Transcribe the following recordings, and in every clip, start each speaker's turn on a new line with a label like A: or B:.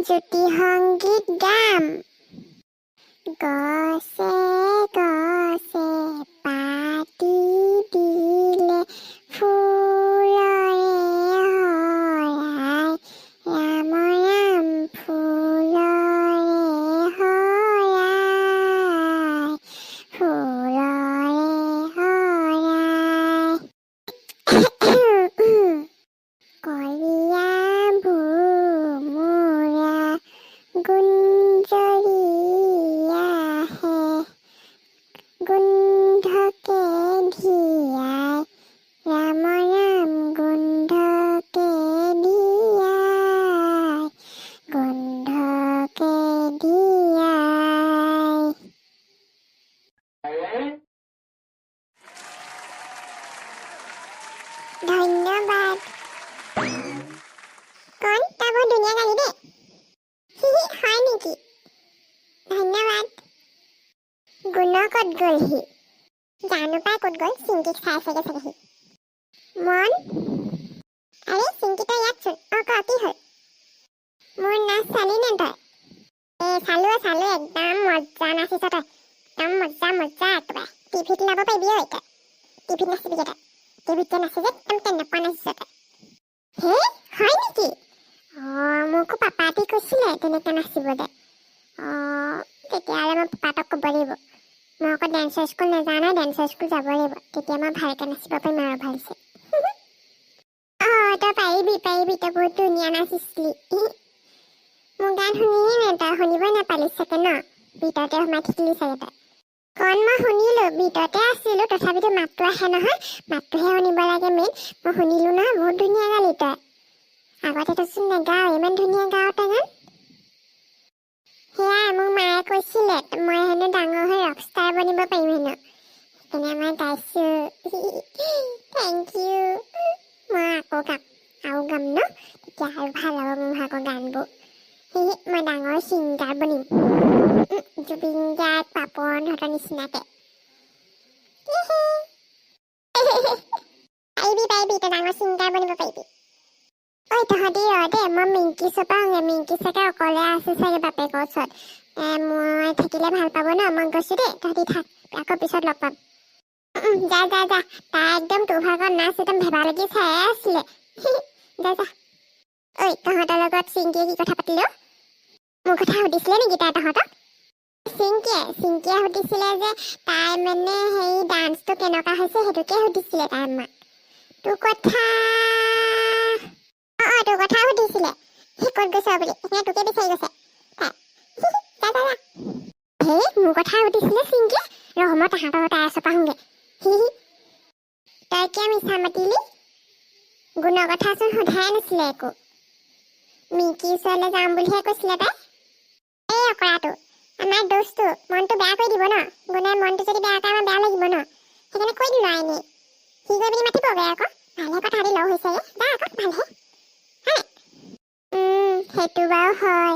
A: জ্যোতি সংগীত গাম। গছে গছে পাতি দিলে ফুলৰে শৰাই, ৰাম ৰাম, ফুলৰে শৰাই, ফুলৰে শৰাই। কলীয়া ভোমোৰা গুঞ্জৰি আহে, গোন্ধকে ধিয়াই, ৰাম ৰাম, গোন্ধকে ধিয়াই, গোন্ধকে ধিয়াই। ধন্যবাদ। কণ, তই বহুত ধুনীয়া গালি দেই। হয় নেকি? ধন্যবাদ। গুণ ক'ত গ'ল সি? জানো পাই ক'ত গ'ল। চিংকিক চাই চাগে চাগে সি। মন, আৰে চিংকি, তই ইয়াতচোন। অ, ক, কি হ'ল? মোৰ নাচ চালি নে তই? এ চালো চালো, একদম মজা নাচিছ তই, একদম মজা মজা। একেবাৰে টিভিত ওলাব পাৰিবি ঐ তই। টিভিত নাচিবিগে তই। টিভিত যে নাচে যে, একদম তেনেকুৱা নাচিছ তই। হে, হয় নেকি? অ, মোকো পাপাহঁতি কৈছিলে তেনেকে নাচিবলে। অ, তেতিয়াহ'লে মই পাপাহঁতক ক'ব লাগিব। মই আকৌ ডেন্সৰ স্কুল নাযাওঁ নহয়, ডেন্সৰ স্কুল যাব লাগিব। তেতিয়া মই ভালকে নাচিব পাৰিম আৰু ভালছে। অ, তই পাৰিবি, পাৰিবি। তই বহুত ধুনীয়া নাচিছিলি। মোৰ গান শুনিলি নে তই? শুনিবই নাপালি চাগে ন, ভিতৰতে সোমাই থাকিলি চাগে তই। কণ, মই শুনিলো, ভিতৰতে আছিলো, তথাপিতো মাতটো আহে নহয়, মাতটোহে শুনিব লাগে মেইন। মই শুনিলো নহয়, বহুত ধুনীয়া গালি তই। আগতে তইচোন নেগাৱ, ইমান ধুনীয়া গাৱ তই গান। সেয়াই, মোক মায়ে কৈছিলে মই হেনো ডাঙৰ হৈ ৰকষ্টাৰ বনিব পাৰিম হেনো, সেইকাৰণে মই গাইছো। Thank U. মই আকৌ গাম, আৰু গাম ন, তেতিয়া আৰু ভাল হ'ব মোৰ ভাগৰ গানবোৰ। মই ডাঙৰ ছিংগাৰ বনিম, জুবিন গাৰ্গ, পাপনহঁতৰ নিচিনাকে। পাৰিবি, পাৰিবি, তই ডাঙৰ ছিংগাৰ বনিব পাৰিবি। ঐ, তহঁতি ৰ দেই, মই মিংকি চপাওঁগে। মিংকি চাগে অকলে আছে চাগে বাপেকৰ ওচৰত। মই থাকিলে ভাল পাব ন। মই গৈছো দেই, তহঁতি থাক, আকৌ পিছত লগ পাম। যা যা যা। তাই একদম তোৰ ভাগৰ নাচ একদম ভেবা লাগি চাই আছিলে। যা যা। ঐ, তহঁতৰ লগত চিংকিয়ে কি কথা পাতিলে? মোৰ কথা সুধিছিলে নেকি তাই তহঁতক? চিংকিয়ে চিংকিয়ে সুধিছিলে যে তাই মানে সেই ডান্সটো কেনেকুৱা হৈছে, সেইটোকে সুধিছিলে তাই আমাক। তোৰ কথা, অ, তোৰ কথা সুধিছিলে, সি ক'ত গৈছ বুলি। সেইকাৰণে তোকে বিচাৰি গৈছে তাই। যা যা যা। হেই, মোৰ কথা সুধিছিলে চিংকিয়ে? ৰহ, মই তাহাঁতৰ তাই ওচৰৰ আহোঁগে। তই কিয় মিছা মাতিলি? গুণৰ কথাচোন সোধাই নাছিলে একো। মিংকিৰ ওচৰলৈ যাম বুলিহে কৈছিলে তাই। এই অকৰাটো, আমাৰ দোস্তটো মনটো বেয়া কৰি দিব ন। গুণে মনটো যদি বেয়া কৰে, আমাৰ বেয়া লাগিব ন। সেইকাৰণে কৈ দিলো আৰু এনেই। সি গৈ পিনি মাতিবগৈ আকৌ। ভালহে, কথা তাহাঁতি লগ হৈছেগে। যা আকৌ, ভালহে। হয়, সেইটো বাৰু হয়।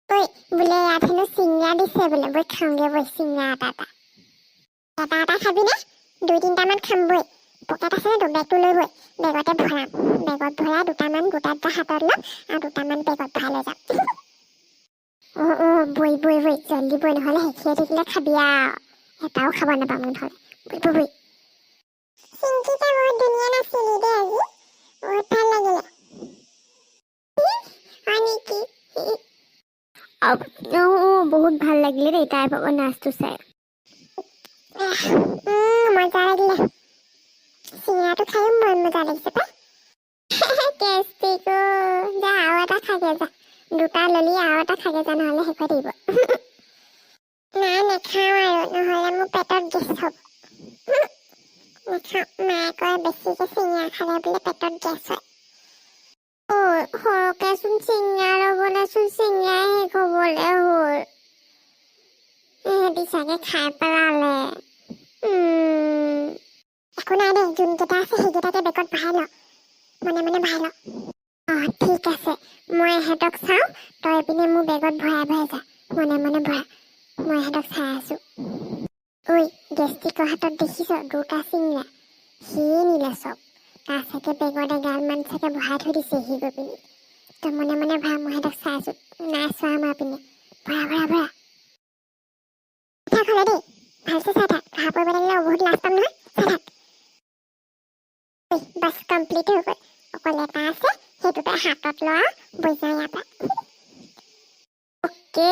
A: ঐ, বোলে ইয়াত হেনো চিঙৰা দিছে বোলে। বৈ খাওঁগে বৈ চিঙৰা এটা এটা। এটা এটা খাবিনে? দুই তিনিটামান খাম বৈ। পকেট আছে তোৰ? বেগটো লৈ বৈ, বেগতে ভৰাম। বেগত ভৰাই দুটামান দুটাত হাতত ল'ম আৰু দুটামান বেগত ভৰাই লৈ যাম। অ, বৈ বৈ বৈ, জল্দি বৈ, নহ'লে শেষ হৈ থাকিলে খাবি আৰু এটাও খাব নাপাম নহ'লে। বৈ বৈ বৈ। চিংকি, তই বহুত ধুনীয়া নাচিলি দেই আজি, বহুত ভাল লাগিলে। হয় নেকি?
B: অ, বহুত ভাল লাগিলে দেই তাইৰ ভাগৰ নাচটো চাই।
A: মজা লাগিলে। চিঙৰাটো খায়ো মন মজা লাগিছে পাই। টেষ্টি। যা, আৰু এটা খাগে যা। দুটা ললি, আৰু এটা খাগে যা, নহ'লে শেষ হৈ থাকিব। নাই, নাখাওঁ আৰু, নহ'লে মোৰ পেটত গেছ হ'ব। নাখাওঁ। মায়ে কয় বেছিকে চিঙৰা খালে বোলে পেটত গেছ হয়।
B: অ, সৰহকেচোন চিঙৰা ল'বলেচোন চিঙৰাই শেষ হ'বলে হ'ল। ইহঁতি চাগে খাই পেলালে।
A: একো নাই দে, যোনকেইটা আছে সেইকেইটাকে বেগত ভৰাই ল, মনে মনে ভৰাই ল। অ, ঠিক আছে, মই ইহঁতক চাওঁ, তই এইপিনে মোৰ বেগত ভৰাই ভৰাই যা। মনে মনে ভৰা, মই ইহঁতক চাই আছো। ঐ, গেষ্টিকৰ হাতত দেখিছ দুটা চিঙৰা? সিয়ে নিলে চব। তাৰ চাগে বেগত এগালমান চাগে ভৰাই থৈ দিছে সি গৈ পিনি। তই মনে মনে ভৰা, মই সিহঁতক চাই আছো। নাই চোৱা আমাৰ পিনে। ভৰা, ভৰা, ভৰা। থাক হ'লে দেই, ভালছে চাই থাক। ধৰা পৰিব লাগিলে বহুত লাজ পাম নহয়। চাই থাক। ঐ, বাছ, কমপ্লিট হৈ গ'ল। অকল এটা আছে, সেইটো তই হাতত লোৱা, বৈ যাওঁ ইয়াৰ পৰা। অ'কে,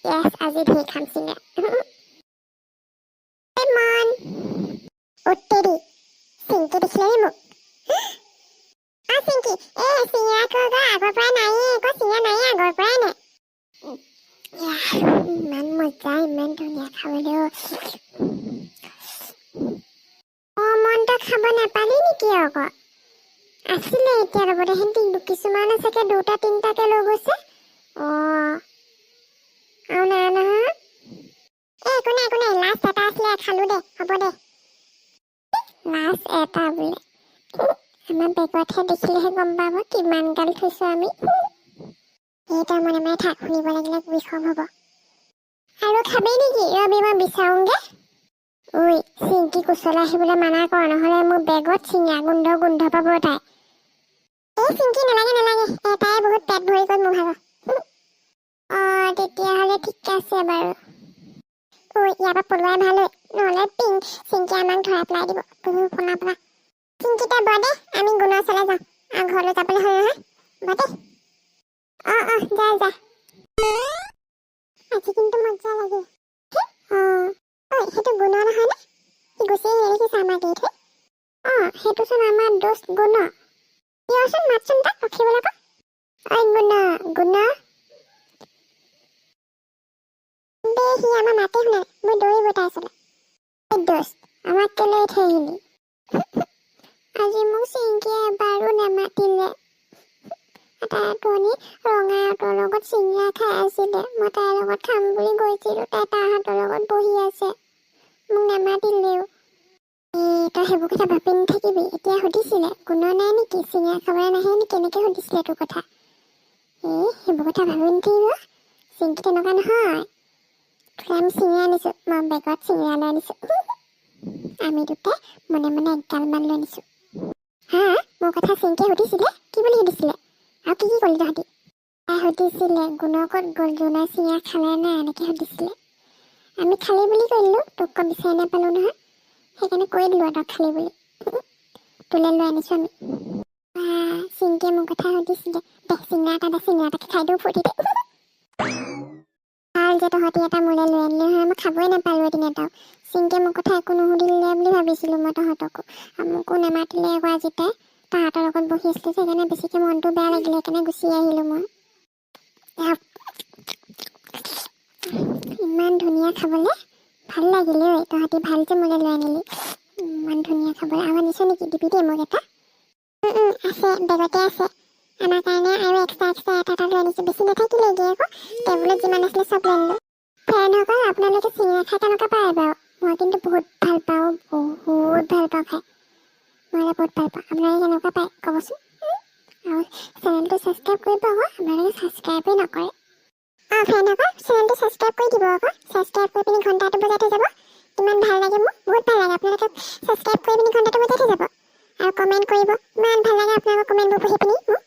A: য়েছ, আজি ধেৰ খাম চিঙৰা। মন অ' তেৰি, চিংকি দেখিলে নি মোক? অ চিংকি, এই চিঙৰা কৈ আগৰ পৰা নাইয়ে আকৌ। চিঙৰা নাইয়ে, আগৰ পৰাই নাই। ইয়াহ, ইমান মজা, ইমান ধুনীয়া খাবলৈ। অ মন, তই খাব নাপালি নেকি আকৌ? আছিলে এতিয়া লগতে। সেহেঁতি কিছুমানে চাগে দুটা তিনিটাকে লৈ গৈছে। অ, আৰু নাই নহয়। এই একো নাই, একো নাই। লাষ্ট এটা আছিলে, খালো দে, হ'ব দে। লাষ্ট এটা বোলে। আমাৰ বেগতহে দেখিলেহে গম পাব কিমান গাল থৈছোঁ আমি। এই তই মনে মনে থাক, শুনিব লাগিলে বিষম হ'ব। আৰু খাবি নেকি? ৰবি, মই বিচাৰোঁগে। ঐ চিংকি, কোচলৈ আহিবলৈ মানা কৰ, নহ'লে মোৰ বেগত চিঙা গোন্ধ গোন্ধ পাব তাই। এই চিংকি, নালাগে, নালাগে। এটাই বহুত, পেট ভৰি গ'ল মোৰ ভাগৰ। অ, তেতিয়াহ'লে ঠিক আছে বাৰু। ঐ, ইয়াৰ পৰা পলোৱাই ভাল হয়, নহ'লে পিং চিংকি আমাক ধৰাই পেলাই দিব। তুমি পলা, পলা। চিংকি, তই বৰ দে, আমি গুণৰ ওচৰলৈ যাওঁ। আৰু ঘৰলৈ যাবলৈ হ'ল নহয়। বৰ দে। অ অ যা যা। আজি কিন্তু মজা লাগে। অ ঐ, সেইটো গুণ নহয়নে? সি গুচি আহিলে দেখিছা আমাক এৰি থৈ। অ, সেইটোচোন আমাৰ দোস্ত গুণ। দিয়চোন, মাতচোন তাক ৰখিবলৈ ক। ঐ গুণ, গুণ বে, সি আমাৰ মাতে শুনা নাই। মই দৌৰিব তাই ওচৰলৈ। এই দোস্ত, আমাক কেলৈ এৰি থৈ আহিলি? আজি মোক চিংকিয়ে এবাৰো নেমাতিলে। তাই অথনি ৰঙাহঁতৰ লগত চিঙৰা খাই আছিলে। মই তাইৰ লগত খাম বুলি গৈছিলো, তাই তাহাঁতৰ লগত বহি আছে, মোক নেমাতিলেও। এই তই সেইবোৰ কথা ভাবি নাথাকিবি এতিয়া। সুধিছিলে গুণ নাই নেকি, চিঙৰা খাবলৈ নাহে নেকি, কেনেকে সুধিছিলে তোৰ কথা। এই সেইবোৰ কথা ভাবি নাথাকিব। চিংকি তেনেকুৱা নহয়। তোলে আমি চিঙৰা আনিছো। মই বেগত চিঙৰা লৈ আনিছো। আমি দুটাই মনে মনে এগালমান লৈ আনিছো। হা, মোৰ কথা চিংকিয়ে সুধিছিলে? কি বুলি সুধিছিলে আৰু কি কি ক'লি তহঁতি? তাই সুধিছিলে গুণ ক'ত গ'ল, জোনাই চিঙৰা খালে নাই, এনেকে সুধিছিলে। আমি খালি বুলি কৈ দিলোঁ। তোক ক বিচাৰি নাপালোঁ নহয়, সেইকাৰণে কৈ দিলোঁ আৰু তই খালি বুলি। তোলে লৈ আনিছোঁ আমি। চিংকিয়ে মোৰ কথা সুধিছিলে। দে চিঙৰা এটা দে, চিঙৰা এটাকে খাই দিওঁ ফূৰ্তিতে। ভাল যে তহঁতি এটা মোলৈ লৈ আনিলি নহয়, মই খাবই নাপালোঁ এদিন এটাও। চিংকিয়ে মোৰ কথা একো নুসুধিলে বুলি ভাবিছিলোঁ মই তহঁতকো, আৰু মোকো নেমাতিলে আকৌ। আজি তাই তাহাঁতৰ লগত বহি আছিলে যে, সেইকাৰণে বেছিকৈ মনটো বেয়া লাগিলে, সেইকাৰণে গুচি আহিলোঁ মই। ইমান ধুনীয়া খাবলৈ, ভাল লাগিলে। ঐ তহঁতি ভাল যে মোলৈ লৈ আনিলি। ইমান ধুনীয়া খাবলৈ। আৰু আনিছ নেকি? দিবি দেই মোক এটা। আছে, বেগতে আছে। আমাৰ কাৰণে আৰু এক্সট্ৰা এক্সট্ৰা এটা এটা লৈ আনিছোঁ। বেছি নাথাকিলেগৈ আকৌ, টেবুলত যিমান আছিলে চব লৈ আনিলোঁ। ফ্ৰেণ্ডসকল, আপোনালোকে চিঙৰা খাই কেনেকুৱা পায় বাৰু? মই কিন্তু বহুত ভাল পাওঁ, বহুত ভাল পাওঁ খাই। মই বহুত ভাল পাওঁ। আপোনালোকে কেনেকুৱা পায় ক'বচোন। আৰু চেনেলটো ছাবস্ক্ৰাইব কৰিব আকৌ, আপোনালোকে ছাবস্ক্ৰাইবেই নকৰে। অঁ ফ্ৰেণ্ডসকল, চেনেলটো ছাবস্ক্ৰাইব কৰি দিব আকৌ। ছাবস্ক্ৰাইব কৰি পিনি ঘণ্টাটো বজাই থৈ যাব। ইমান ভাল লাগে মোক, বহুত ভাল লাগে। আপোনালোকে ছাবস্ক্ৰাইব কৰি পিনি ঘণ্টাটো বজাই থৈ যাব আৰু কমেণ্ট কৰিব। ইমান ভাল লাগে আপোনালোকৰ কমেণ্টবোৰ পঢ়ি পিনি মোক।